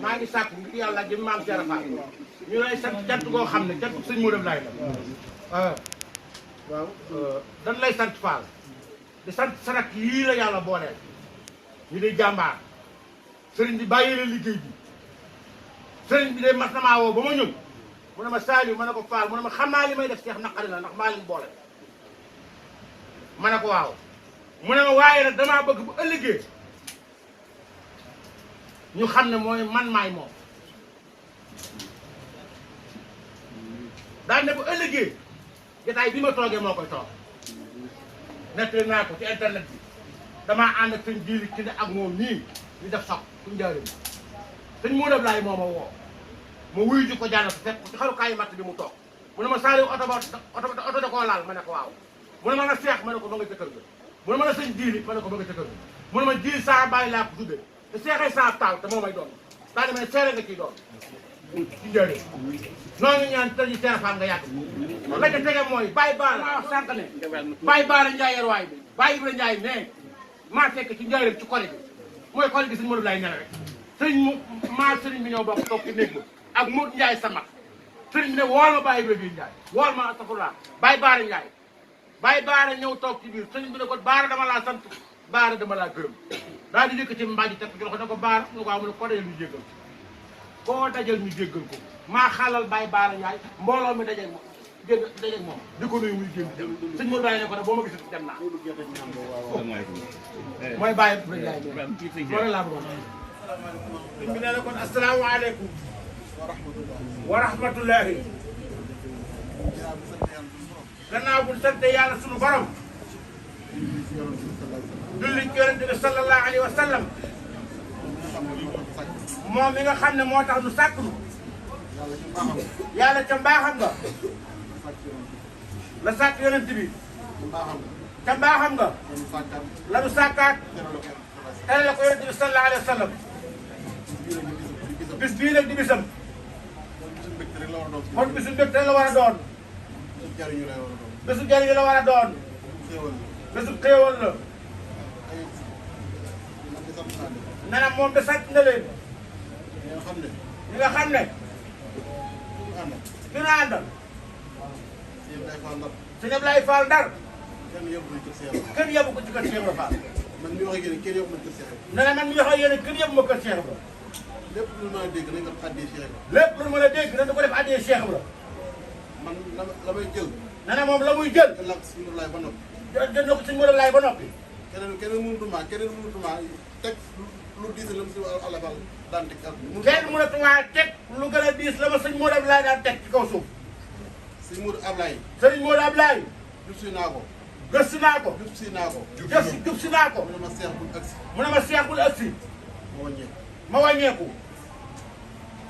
maa ngi sàkk ngir yàlla jëm maam Cheikh Fall ñu lay sant cant goo xam ne cant sëñ Modou Ablaye la waaw dañ lay sant Fall di sant sarak yii la yàlla booleel ñu di jàmbaar sëriñ bi bàyyi la liggéey bi sëriñ bi de mas na maa woo ba ma ñëw mu ne ma Saliou ma ne ko Fall mu ne ma xam naa li may def Cheikh naqari la ndax maa leen boole ma ne ko waaw mu ne ma waaye nag damaa bëgg bu ëllëgee ñu xam ne mooy man maay moom daan ne bu ëllëgee jotaay bi ma toogee moo koy toog nettali naa ko ci internet bi damaa ànd ak sëñ jiili ci ne ak moom nii ñu def sax suñu jaaree sëñ Modou Ablaye moo ma woo ma wuyu ji ko jàll fekk ci xarukaayu matt bi mu toog mu ne ma Saliou oto da koo laal ma ne ko waaw mu ne ma na seex ma ne ko ba nga ca kër ga mu ne ma na sëñ jiili ma ne ko ba nga ca kër ga mu ne ma jiili saa bàyyi laa ko tuddee te seexee saa taaw te moo may doon daa demee seere nga ciy doon ci njëriñ noo ngi ñaan tëj Cheikh Fall nga yàgg la ca tege mooy bàyyi baara ma wax sànq ne bàyyi baara Ndiaye yerwaay bi bàyyi Ibra Ndiaye ne maa fekk ci njëriñ ci kole bi mooy kole gi sëñ Modou Ablaye nene rek sëriñ mu maa sëriñ bi ñëw bokk toog ci néeg ba ak Modou Ndiaye sama sëriñ bi ne wool ma bàyyi Ibra Ndiaye wool ma astafurlah bàyyi baara Ndiaye bàyyi baara ñëw toog ci biir sëriñ bi ne ko baara dama laa sant baara dama laa gërëm daal di yëkkati mbàjj teg ci loxo ne ko baara mu ne ko waaw mu ne ko dajal ñu jéggal koo dajal ñu jéggal ko maa xaalal bàyyi baara Ndiaye mbooloo mi dajeeg moom dajeeg moom di ko nuyu muy génn sëñ Modou Ablaye ne ko ne boo ma gisati dem naa mooy bàyyi Ibra Ndiaye loolu laa bëggoon sëñ bi nee na kon asalaamaaleykum wa rahmatullahi gannaaw bu sant yàlla sunu borom julli ci yonent bi sallallahu alayhi wa sallam moom mi nga xam ne moo tax nu sàkk nu yàlla ca mbaaxam nga la sàkk yonent bi ca mbaaxam nga la nu sàkkaat tere la ko yonent bi sallallahu alayhi wa sallam bis bii nag di bisam kon bisu mbégte la war a doon bisu jariñu la war a doon bisu xéewal la nee na moom de sant na leen ñi nga xam ne dina àndal sëñ Ablaye Fall Ndar kenn yóbbu ko ci kër Cheikh Ibra Fall nee na man mi wax ak yéen kenn yóbbu ma kër Cheikh Ibra lépp lu mën a dégg nañ ko addee Cheikh Ibra lépp lu mën a dégg nañ ko def addee Cheikh Ibra man la may jël nee na moom la muy jël jël naa ko sëñ Modou Ablaye ba noppi jël na ko sëñ Modou Ablaye ba noppi keneen mënutuma teg lu diis la si Alla Fall daan teg kenn mënatuma teg lu gën a diis la ma sëñ Modou Ablaye daan teg ci kaw suuf sëñ Modou Ablaye sëñ Modou Ablaye jub si naa ko gëstu naa ko jub si naa ko jub si naa ko mu ne ma seex bul agsi mu ne ma seex bul agsi ma wàññeeku ma wàññeeku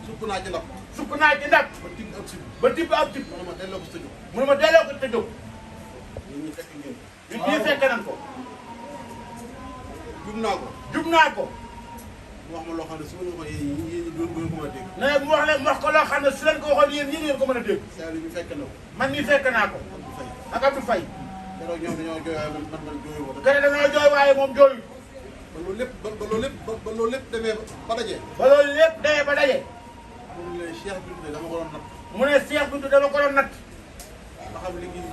sukk naa ci ndab sukk naa ci ndab ba tibb ab si ba tibb ab tibb mu ne ma delloo ko sa jóg mu ne ma delloo ko te jóg ñi fekk ngeen ñun ñii fekk nañ ko jub naa ko jub naa ko mu wax ma loo xam ne su ma la ko yéen doon ko mën a dégg nee mu wax leen mu wax ko loo xam ne su leen ko waxoon yéen ñii ngeen ko mën a dégg Saliou bi fekk na ko man mii fekk naa ko du fay ak Abdou Faye keroog ñoom dañoo jooy waaye man jooyu ko gën dañoo jooy waaye moom jooyu ba loolu lépp ba loolu lépp demee ba daje ba loolu lépp demee ba daje mu ne Cheikh Bintou dama ko doon natt mu ne Cheikh Bintou dama ko doon natt ba xam liggéey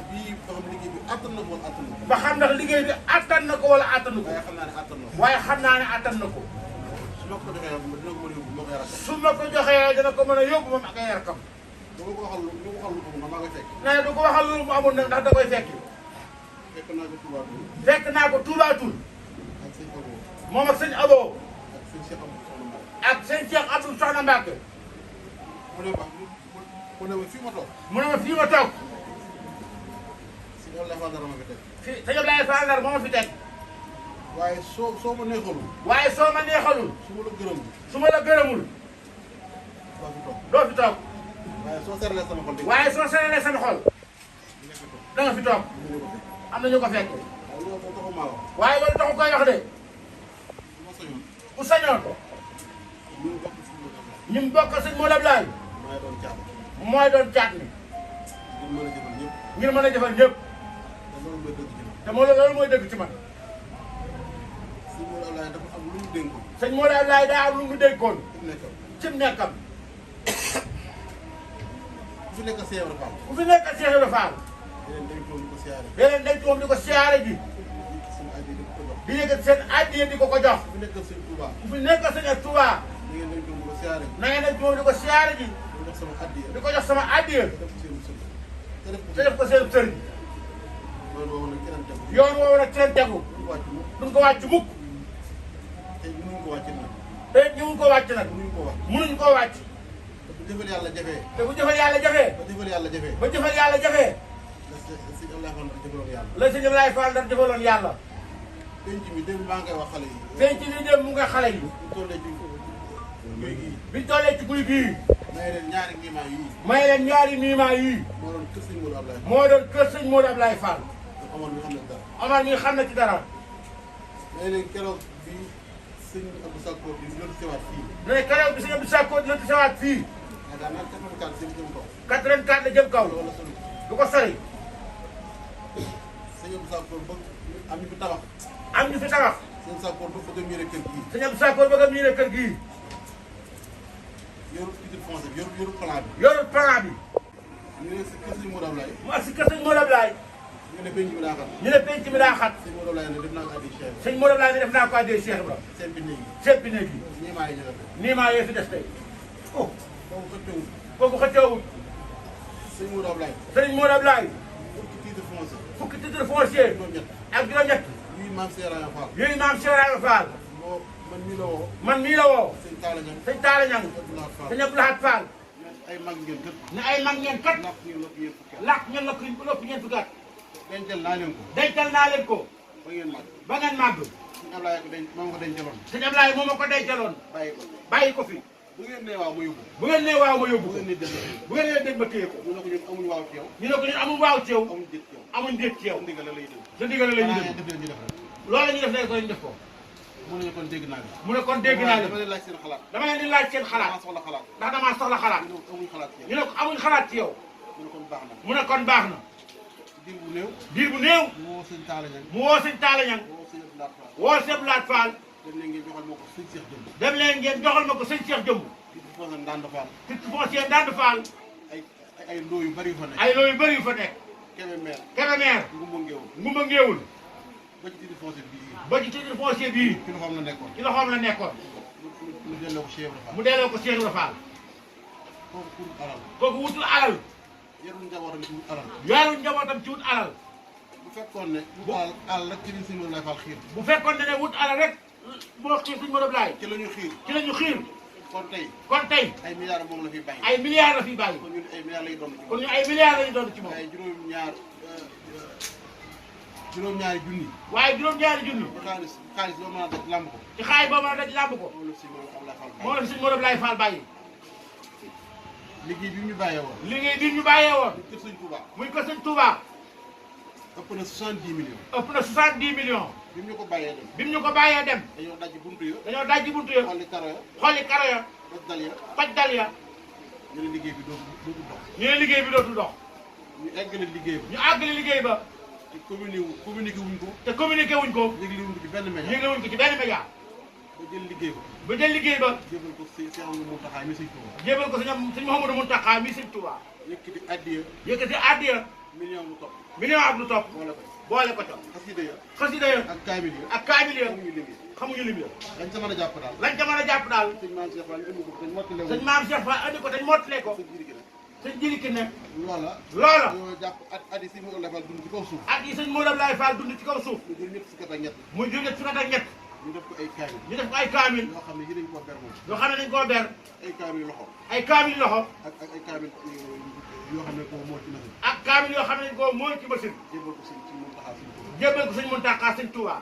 bi attan na ko wala attan na ko ba xam ndax liggéey bi attan na ko wala attanu ko waaye xam naa ne attan na ko waaye xam naa ne attan na ko su ma ko joxee dina ko mën a yóbbu moo koy rakkal su ma ko joxee dina ko mën a yóbbu moom ak ay rakam du ma ko waxal lu ko maa koy fekk nee na du ko waxal loolu mu amul nag ndax da koy fekki fekk naa ko Touba Toul fekk naa ko Touba Toul ak sëñ Abo moom ak sëñ Abo ak sëñ Cheikh Abdou Soxna Mbacké ak sëñ Cheikh Abdou Soxna Mbacké mu ne ma fii ma toog mu ne ma fii ma toog sëñ Ablaye Fall dara ma fi teg fii sëñ Ablaye Fall Ndar moo ma fi teg waaye soo ma neexalul waaye soo ma neexalul su ma la gërëm su ma la gërëmul doo fi toog doo fi toog waaye soo seralee sama xol waaye soo seralee sama xol da nga fi toog am na ñu ko fekk waaye loolu moo taxu maa wax waaye loolu taxu koy wax de su ma sañoon bu sañoon ko ñu bokk si ñun bokk sëñ Modou Ablaye maay doon caat mooy doon caat mi ngir mën a jëfal ñëpp ngir mën a jëfal ñëpp te loolu mooy dëgg ci man te loolu mooy dëgg ci man sëñ Modou Ablaye dafa am lu mu dénkoon sëñ Modou Ablaye daa am lu mu dénkoon fi mu nekkoon cim nekkam. ku fi nekk Cheikh Ibra Fall. ku fi nekk Cheikh Ibra Fall. yeneen dañ ko ko siyaare. yeneen dañ ko di ko siyaare ji. di yëkkat seen addiya di ko ko jox. ku fi nekk sëñ Touba. ku fi nekk sëñ Touba. ngeen dañ ko ko siyaare. na ngeen dañ ko di ko siyaare ji. di ko sama addiya. di ko jox sama addiya. te def ko te def ko seen sëriñ. yoon woowu nag keneen tegu. yoon woowu nag keneen tegu. duñ ko wàcc mukk. te mënuñ ko wàcc nag. te ñu ngi ko wàcc nag. mënuñ ko wàcc. mënuñ koo wàcc. te bu jëfal yàlla jafee. te bu jëfal yàlla jafee. ba jëfal yàlla jafee. ba jëfal yàlla jafee. la sëñ Ablaye Fall daf jëfaloon yàlla. penc mi démb maa ngi koy wax xale yi. penc mi dem mu nga xale yi. bu tollee ci guy gii. biñ tollee ci guy gii. may leen ñaari niimaa yii. may leen ñaari niimaa yii. moo doon kër sëñ Modou Ablaye. moo doon kër sëñ Modou Ablaye Fall. amoon ñu xam ne dara. Omar mi xam na ci dara. may leen keroog bi sëñ Abdou Sakkoor bi ñu sewaat fii. mais keroog bi sëñ Abdou Sakkoor dina sewaat fii. daanaka 84 sëñ jëm kaw. 84 la jëm kaw. wala sori. du ko sori. sëñ Abdou Sakkoor bëgg am ñu fi tabax. am ñu fi tabax. sëñ Sakkoor du bëgg a miire kër gii. sëñ Abdou Sakkoor bëgg a miire kër gii. yorul titre foncier bi yorul plan bi. yorul plan bi. ñu ne si kër sëñ Modou Ablaye. mu ak si kër sëñ Modou Ablaye. ñu ne penc mi daa xat. ñu ne penc mi daa xat. sëñ Modou Ablaye ne def naa ko addi Cheikh. sëñ Modou Ablaye ne def naa ko addee Cheikh Ibra. seen bi néeg yi. seet bi néeg yi. nii maa ngi ñu def. nii maa yee fi des tey. oh kooku xëccewul. kooku xëccoowul. sëñ Modou Ablaye. sëñ Modou Ablaye. fukki titre foncier. fukki titre foncier. juróom-ñett. ak juróom-ñett. yii maam Cheikh Ibra Fall. yooyu maam Cheikh Ibra Fall. moo man mii la woo. man mii la woo. sëñ Talla Niang. sëñ Talla Niang. sëñ Abdou Lahad Fall. ay mag ngeen kër. ne ay mag ngeen kat. ndax ñu lëpp yéen fukki at. làkk ngeen la ko lépp ngeen fukki at. dencal naa leen ko. dencal naa leen ko. ba ngeen màgg. ba ngeen màgg. sëñ Ablaye ko denc moom ko dencaloon. sëñ Ablaye moom a ko dencaloon. bàyyi ko. bàyyi ko fi. bu ngeen nee waaw ma yóbbu. bu ngeen nee waaw ma yóbbu bu ko. ngeen nee def na. bu ngeen nee dégg ma téye ko. ñu ne ko ñun amuñu waaw ci yow. ñu ne ko ñun amul waaw ci yow. amuñu déet ci yow. amuñ déet ci yow. sa ndigal la lay déglu. sa ndigal la ñuy xanaa déglu. def leen ñu def rek. loolu la ñuy def léegi ko ñu def ko. mu ne kon dégg naa leen. mu ne kon dégg naa dama leen. leen laaj seen xalaat. dama leen di laaj seen damaa xalaat. soxla xalaat. ndax damaa soxla xalaat. ñu ne ko amuñu xalaat ci yow. ñu ne ko amuñ xalaat ci yow. mu ne kon baax na. mu ne kon baax na. diir bu néew. diir bu néew. mu woo sëñ Talla Niang. mu woo sëñ Talla Niang. woo sëñ Abdou Lahad Fall. woo sëñ Abdou Lahad Fall. dem leen ngeen joxal ma ko sëñ Cheikh Jëmb. dem leen ngeen joxal ma ko sëñ Cheikh Jëmb. di ko foofu Ndande Fall. titre foncier Ndande Fall. ay ndoo yu bari yu fa nekk. ay loolu yu bëri yu fa nekk. Kébémer. Kébémer. Ngumba Ngéwul. Ngumba Ngéewul. ba ci titre foncier bii. ba ci titre foncier bii. ci loxoom la nekkoon. ci loxoom la nekkoon. mu delloo ko Cheikh Ibra Fall. mu delloo ko Cheikh Ibra Fall. kooku pour alal. kooku wutul alal. yarul njabootam ci wut alal. yaaru njabootam ci wut alal. bu fekkoon ne. bu alal rek ci liñ sëñ Modou Ablaye Fall xiir. bu fekkoon ne wut alal rek boo xiir suñ Modou Ablaye ci la ñu xiir. ci la ñu xiir. kon tey. kon tey ay milliards moom la fi bàyyi. ay milliards la fi bàyyi. kon ñun ay milliards lay doon ci kon moom. ñu ay milliards lañu doon ci moom. waaye juróom-ñaari junni. waaye juróom-ñaari junni. ci xaalis boo mën a def lamb ko. ci xaay boobu nag dañ làmb ko. moom la sëñ Modou Ablaye Fall bàyyi. moo la suñ Modou Ablaye Fall bàyyi. liggéey bi ñu bàyyee woon. liggéey bi ñu bàyyee woon. kër sëñ Touba. muy ko sëñ Touba. ëpp na 70 millions. ëpp na 70 millions. bi mu ñu ko bàyyee dem. bi mu ñu ko bàyyee dem. dañoo dajji buntu ya. dañoo dajji buntu ya. xolli karo ya. xolli karo ya. doj dal ya. faj dal ya. ñu ne liggéey bi dootul dox. ñu ne liggéey bi dootul dox. ñu eggale liggéey ba. ñu àggale liggéey ba. te communiqué wuñ ko. te communiqué wuñ ko. yëgle wuñ ko ci benn média. yëgle wuñ ko ci benn média. ba jël liggéey ba. ba jël liggéey ba. jébal ko Cheikh Amadou Mountakha mi sëñ Touba. jébal ko sëñ Mouhamadou Mountakha mi sëñ Touba. yëkkati addiya. yëkkati addiya. million bu topp. million ak lu topp. boole ko. boole ko ca. xasida ya. xasida ya. ak kaamil ya. ak kaamil ya. xamuñu lim yi. xamuñu lim ya. dañ sa mën a jàpp daal. lañ ca mën a jàpp daal. sëñ Maam Cheikh Fall ñu indi ko dañ mottale sëñ Maam Cheikh Fall andi ko dañ mottalee ko. sëñ Jiriki nag. sëñ Jiriki ne. loola. loola. dañoo jàpp at yi sëñ Modou Ablaye Fall dund ci kaw suuf. ak yi sëñ Modou Ablaye Fall dund ci kaw suuf. mu jël ñett fukki at ak ñett. muy jóge fukki at ak ñett. ñu def ko ay kaamil. ñu def ko ay kaamil. yoo xam ne yi dañ koo ber moom. yoo xam ne dañ koo ber. ay kaamil loxo. ay kaamil loxo. ak ay kaamil yoo xam ne ko moo ci machine. ak kaamil yoo xam ne dañ koo mooy ci machine. jébal ko sëñ Mountakha sëñ Touba. jébbal ko sëñ Mountakha sëñ Touba.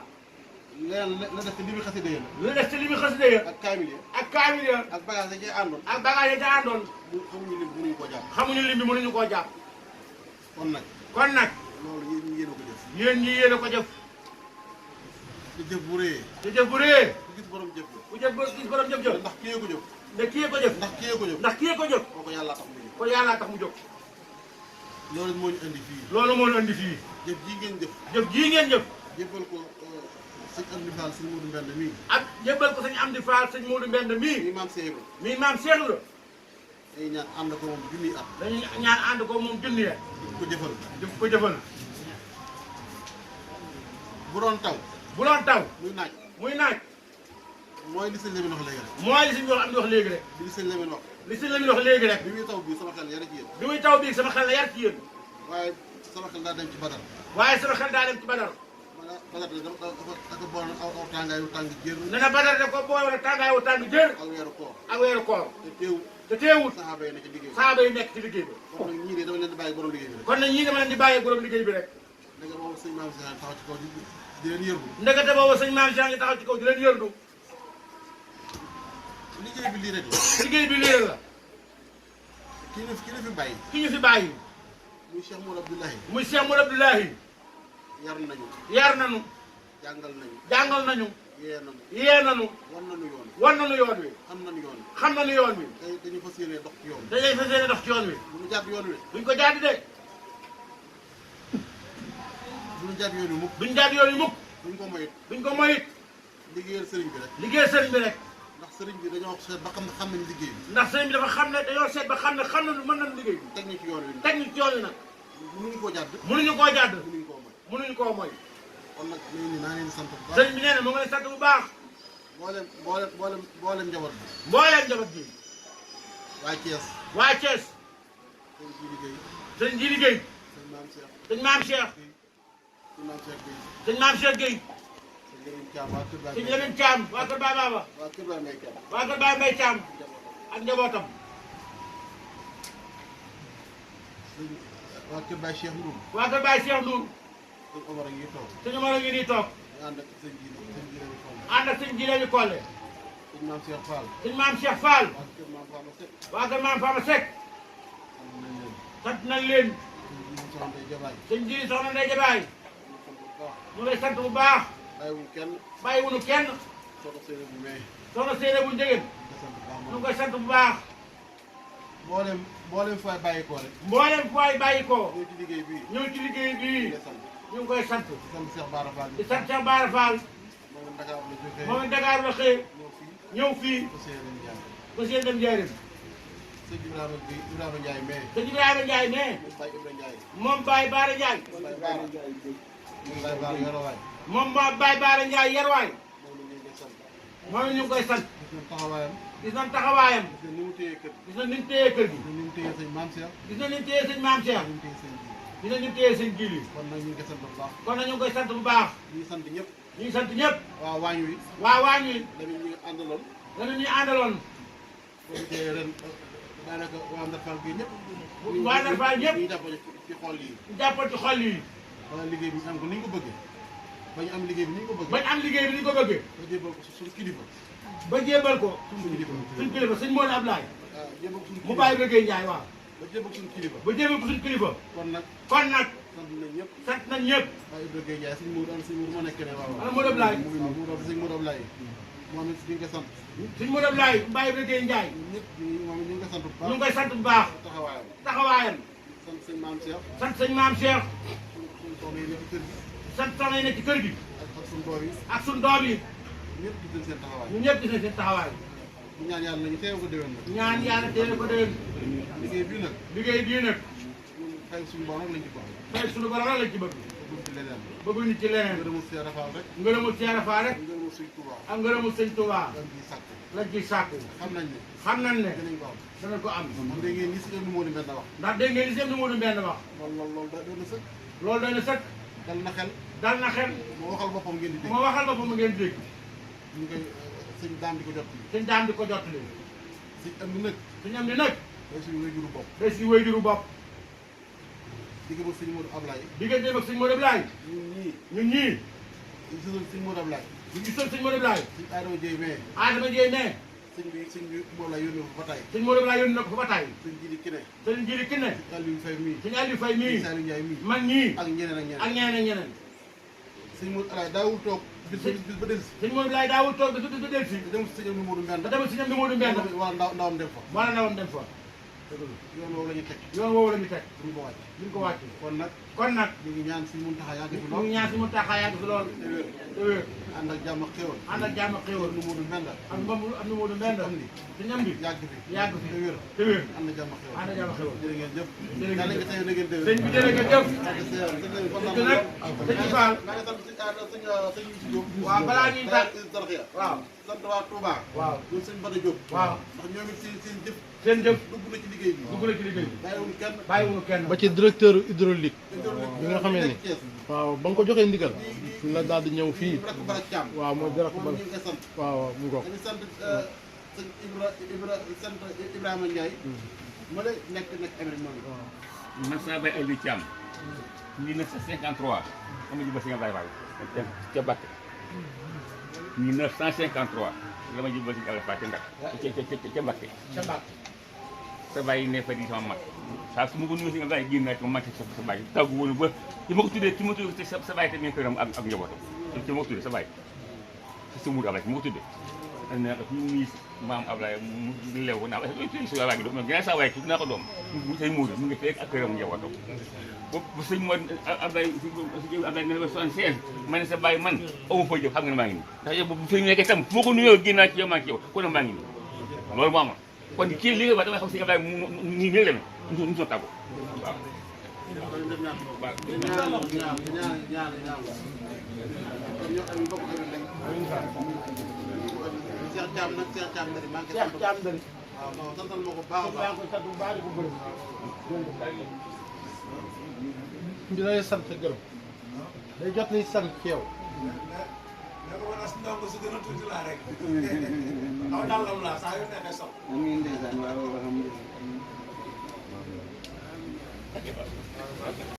leneen la def ci li muy xasida ya. la def ci li muy xasida ya. ak kaamil ya. ak kaamil ya. ak bagage yi àndoon. ak bagage yi ca àndoon. ñu xamuñu lim mënuñu koo jàpp. xamuñu lim bi mënuñu koo jàpp. kon nag. kon nag. loolu yéen ñi yéen a ko jëf. yéen ñii yéen a ko jëf. te jëf bu rëyee. te jëf bu rëyee. ku gis borom jëf la. ku jëf ba gis borom jëf jëf. ndax kii ko jëf. ndax kii ko jëf. ndax kii ko jëf. ndax kii ko jëf. kooku yàlla tax mu jëf. kon yàlla tax mu jóg. loolu moo ñu indi fii. loolu moo ñu indi fii. jëf jii ngeen jëf. jëf jii ngeen jëf. jébbal ko sëñ Amdi Fall sëñ Modou Mbend mii. ak jébbal ko sëñ Amdi Fall sëñ Modou Mbend mii. mii maam Seex Ibra. mii maam Seex Ibra. dañuy ñaan ànd ko moom junniy at. dañuy ñaan ànd ko moom junni at. di ko jëfal. di ko jëfal. bu doon taw. bu doon taw. muy naaj. muy naaj. mooy li sëñ Lamine wax léegi rek. mooy li sëñ wax am di wax léegi rek. li sëñ Lamine wax. li sëñ Lamine wax léegi rek. bi muy taw bii sama xel yar ci yéen. bi muy taw bii sama xel la yar ci yéen. waaye sama xel daa dem ci Badar. waaye sama xel daa dem ci Badar. Badar dafa boole aw tàngaayu tàng jër. nee na Badar da ko boole tàngaayu tàng jër. ak weeru koor. ak weeru koor. te teewul. te teewul. saxaaba yi nekk ci liggéey bi. saxaaba yi nekk ci liggéey bi. kon nag ñii de dama leen di bàyyi borom liggéey bi rek. kon nag ñii dama leen di bàyyi borom liggéey bi rek. ndeke boobu sëñ Maam Cheikh taxaw ci kaw di leen yërbu. ndekete boobu sëñ Maam Cheikh ngi taxaw ci kaw di leen yërdu. liggéey bi lii rek la. liggéey bi lii la. kii la fi bàyyi. ki ñu fi bàyyi. muy Cheikh Mourou Abdoulahi. muy Cheikh Mourou Abdoulahi. yar nañu. yar nañu. jàngal nañu. jàngal nañu. yee nañu. yee nañu. wan nañu yoon. wan nañu yoon wi. xam nañu yoon wi. xam nañu yoon wi. tey dañu fas yéenee dox ci yoon. dañuy fas yéene dox ci yoon wi. bu ñu jàpp yoon wi. duñ ko jaadi de. bu ñu jàpp yoon wi mukk. duñ jaadi yoon wi mukk. duñ ko moyit. duñ ko moyit. liggéeyal sëriñ bi rek. liggéey sëriñ bi rek. ndax sëriñ bi dañoo seet ba xam ne xam nañ liggéey bi. ndax sëriñ bi dafa xam ne dañoo seet ba xam ne xam nañu mën nañu liggéey bi. teg ñu ci yoon wi. teg ñu ci yoon wi nag. mënuñu koo jàdd. mënuñu koo jàdd. mënuñu koo moy. mënuñu koo moy. kon nag léegi naa leen di sant bu baax. sëriñ bi nee na mu ngi lay sant bu baax. mboolem njaboot bi. mbooleem njaboot gi. waa Thiès. waa Thiès. sëñ ji liggéey. sëñ ji liggéey. sëñ maam Cheikh. sëñ maam Cheikh. sëñ maam Cheikh Gueye. sëñ maam Cheikh Gueye. sëñ Lamine Thiam waa Kër Baye. sëñ Lamine Thiam waa Kër Baye Baba. waa Kër Baye Mbaye Thiam. waa Kër Baye Mbaye Thiam ak njabootam. waa Kër Baye Cheikh Ndour. waa Kër Baye Cheikh Ndour. sëñ Omar a ngi toog. sëñ Omar a ngi nii toog. ñu ànd ak sëñ ji lañu xool. ànd ak sëñ ji lañu kolle. sëñ maam Cheikh Fall. sëñ maam Cheikh Fall. waa Kër maam Fama Seck. waa Kër maam Fama Seck. am nañ leen. sant nañ leen. sëñ ji soxna Ndeye Jabaay. sëñ ji soxna Ndeye Jabaay. ñu lay sant bu baax. bàyyiwul kenn. bàyyiwuñu kenn. soxna Seydou bu may. soxna Seydou bu njëgën. ñu ngi koy sant bu baax. mboolem fay bàyyi ko rek. mboolem fu waay bàyyi ko. ñëw ci liggéey bii. ñëw ci liggéey bii. ñu ngi koy sant. di sant Cheikh Bara Fall. di sant Cheikh Bara Fall. moom Dakar la jógee. moom Dakar la xëy. ñëw fii. ñëw fii. ko seen leen jàng. ba seen dem njaarim. sëñ Ibrahima Ndiaye mais. sëñ Ibrahima Ndiaye mais. moom Baye Ibrahima Ndiaye. moom Baye Baara Ndiaye. Baye Bara. moom Baye Bara yorowaay. moom Baye Baara Ndiaye yarwaay. moom la ñu ngi sant. moom ñu ngi koy sant. gis nañ taxawaayam. gis nañ taxawaayam. gis nañ ni mu téye kër. gis nañ ni mu téye kër gi. gis nañ ni mu téye sëñ Maam Cheikh. gis nañ ni mu téye sëñ Maam Cheikh. ni mu téye sëñ bi. gis nañ ni mu téye sëñ Jili. kon nag ñu ngi sant bu baax. kon nag ñu ngi koy sant bu baax. ñu ngi sant ñëpp. ñu ngi sant ñëpp. waaw waañ wi. waa waañ wi. tamit ñu ngi àndaloon. dana ñuy àndaloon. boo tee ren daanaka waa Ndar Fall gi ñëpp. waa Ndar Fall ñëpp. ñu jàppale ci xol yi. ñu jàppal ci xol yi. wala liggéey bi ñu am ko ni ñu ko bëggee. ba ñu am liggéey bi ni ñu ko bëggee. bañ am liggéey bi ni ñu ko bëggee. ba jébal ko suñu kilifa. ba jébal ko. suñu kilifa. suñ kilifa sëñ Modou Ablaye. waaw jébal ko suñu mu kilifa. bàyyi bëggee Njaay waaw. ba jébal ko suñu kilifa. ba jébal ko suñ kilifa. kon nag kon nag sant nañ ñëpp. sant nañ ñëpp. waaye Ibrahima Ndiaye suñu Mourou am suñu Mourou ma nekk ne waaw. ana Modou Ablaye. waaw Mourou suñu Mourou Ablaye. moom it ñu ngi koy sant. suñ Modou Ablaye bàyyi bëggee Njaay. ñun ñëpp moom it ñu ngi koy sant bu baax. ñu ngi koy sant bu baax. taxawaayam. taxawaayam. sant sëñ Maam Cheikh. sant sëñ Maam Cheikh. suñu soxna yi nekk ci kër gi. sant soxna yi nekk ci kër gi. ak suñu doom yi. ak suñ doom yi. ñëpp gis nañ seen taxawaay. ñun ñëpp gis nañ seen taxawaay. ñu ñaan yàlla nañu teew ko déwén nag. ñaan yàlla teel ko déwén. liggéey bii nag. liggéey bii nag. ñun xëy suñu borom rek lañ ci bëgg. fay suñu borom la lañ ci bëgg. bëgg ci leneen. bëgguñu ci leneen. ngërëmul Cheikh Rafal rek. ngërëmul Cheikh Rafal rek. ngërëmul Sëñ Touba. ak ngërëmul sëñ Touba. dañ ciy sàkk. lañ ciy sàkku. xam nañ ne. xam nañ ne. dinañ ko am. danañ ko am. moom dégg ngeen ni si ëpp moo di mel na wax. ndax dégg ngeen li seen numéro benn wax. loolu da doon na sëkk. loolu doy na sëkk. dal na xel. dal na xel. moo waxal boppam ngeen di dégg. moo waxal boppam ngeen dégg. ñu koy sëñ daam di ko jot. sëñ daam di ko jottali. sëñ am ni nag. suñu am di nag. day suñu wéjuru bopp. day si wéyjuru bopp. digg ba sëñ Modou Ablaye. digganteem ak sëñ Modou Ablaye. ñun ñii. ñu gisoon sëñ Modou Ablaye. ñu gisoon sëñ Modou Ablaye. sëñ Adama Dieye mais. Adama Dieye ne. sëñ bi moo la yónnee ko ba tey. sëñ Modou Ablaye yónni na ko fa ba tàyyi. sëñ Jili Kine. sëñ Jili Kine. sëñ Aliou Faye mii. sëñ Aliou Faye mii. sëñ Saliou Ndiaye mii. man ñii. ak ñeneen ak ñeneen. ak ñeneen ak ñeneen. sëñ Modou Ablaye daawul toog bis ba dellusi. sëñ Modou Ablaye daawul toog ba tudd ba dellusi. te dem si sëñ Amdi Modou Mbène. ba demal sëñ Amdi Modou Mbène. wala ndawam dem fa. wala ndawam dem fa. yoon woowu la ñu teg. yoon woowu la ñu teg. duñ ko wàcc. duñ ko wàcc. kon nag kon nag ñu ngi ñaan suñu Muntaxa yàgg fi ñu lool ngi ñaan si mu taxaa yàgg fi lool te wér ànd ak jàmm ak xéwal ànd ak jàmm ak xéwal nu mu du mel la am nu mu du mel am ni te ñam bi yàgg fi yàgg fi te wér te wér ànd ak jàmm ak xéwal ànd ak jàmm ak xéwal jërë ngeen jëf jërë ngeen jëf. yàlla nga tey na ngeen déwén sëñ bi jërë ngeen jëf te nag sëñ Fall maa ngi sant sëñ Diop waaw balaa ñuy tax Tarxiya waaw sant waa Touba waaw ñun sëñ Bada Diop waaw ndax ñoom it seen jëf seen jëf dugg na ci liggéey bi dugg na ci liggéey bi bàyyiwul kenn bàyyiwuñu kenn ba ci directeur hydraulique bi nga xamee ni waaw ba nga ko joxee ndigal la daal di ñëw fii rakk Barak Thiam waaw mooy dara ko moom bal ñu ngi koy sant waaw waaw mu ngoog dañu sant sëñ sant Ibrahima Ndiaye ma la nekk Amérique moom man sama bay Aliou Thiam 1953 xam nga ji ba si nga bay Fall ca Bakke 1953 la ma ji ba si nga Fall ca Ndak ca Bakke ca Mbàkke sa bàyyi ne fa di sama mag saa su ma ko nuyu si nga bàyyi génn naa ci ma màcc sa bàyyi tàggu woon ba ci ma ko tuddee ci ma tuddee sa bàyyi tamit këram ak njabootam ci ma ko tuddee sa bàyyi sa muur Ablaye ci ma ko tuddee dañ ne ko fi mu nii maam Ablaye mu lew ko naa su la waagi doom gannaaw saa waaye tudd naa ko doom mu say muur mu ngi fekk ak këram njabootam bu sëñ moo Ablaye Ablaye ne 76 ma ne sa bàyyi man amu fa jëf xam nga ne maa ngi nii ndax yow bu sëñ nekkee tam fu ma ko nuyoo génn naa ci yow maa ngi ci yow kon maa ngi nii loolu moo amoon kon kii li nga wax damay xam si Ablaye nii nii la demee ñu soo tàggu waaw. Cheikh Thiam nag Cheikh Thiam ndari maa ngi Cheikh Thiam Ndari waaw non santal ma ko baax a maa baax ngi koy sant bu baax di ko gërëm di lay sant gërëm day jot ni sant ci yow ne ko wala ndongo su gën a tuuti laa rek aw dàllam laa saa yu nekkee sox amiin ndeysaan waaw alhamdulilah